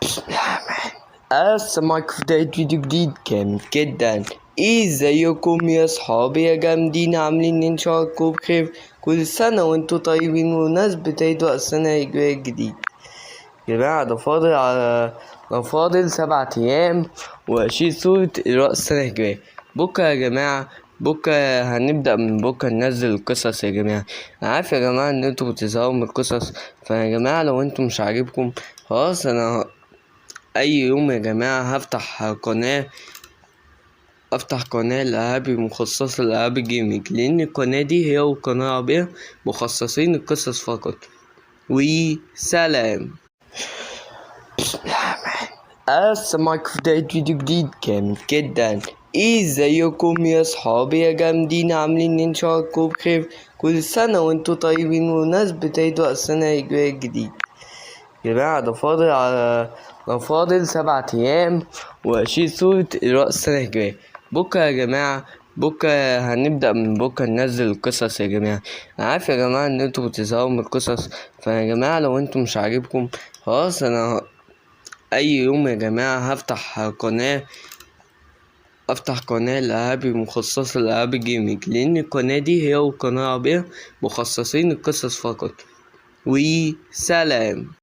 بسم الله الرحمن. السلام عليكم في بداية فيديو جديد جامد جدا. ازيكم يا صحابي يا جامدين؟ عاملين ان شاء الله بخير. كل سنة وانتوا طيبين. بمناسبة عيد السنة الهجرية الجديد يا جماعة، ده فاضل 7 أيام وأشيل صورة رأس السنة الهجرية. بكرة يا جماعة، بكرة هنبدأ من بكرة ننزل القصص يا جماعة. أنا عارف يا جماعة إن انتوا بتزهقوا من القصص، فيا جماعة لو انتوا مش عاجبكم خلاص، أنا أي يوم يا جماعة هفتح قناة لألعاب مخصصة لألعاب ال gaming، لأن القناة دي هي والقناة العربية مخصصين القصص فقط. وسلام. بسم الله الرحمن. السلام عليكم في بداية فيديو جديد جامد جدا. ازيكم يا صحابي يا جامدين؟ عاملين ان شاء الله بخير. كل سنة وانتوا طيبين. بمناسبة عيد السنة الهجرية الجديد يا جماعة، ده فاضل 7 أيام وأشيل صورة رأس السنة الهجرية. بكرة يا جماعة، بكرة هنبدأ من بكرة ننزل القصص يا جماعة. أنا عارف يا جماعة إن انتوا بتزهقوا من القصص، فيا جماعة لو انتوا مش عاجبكم خلاص، أنا أي يوم يا جماعة هفتح قناة لألعاب مخصصة لألعاب ال gaming، لأن القناة دي هي والقناة العربية مخصصين القصص فقط. وسلام.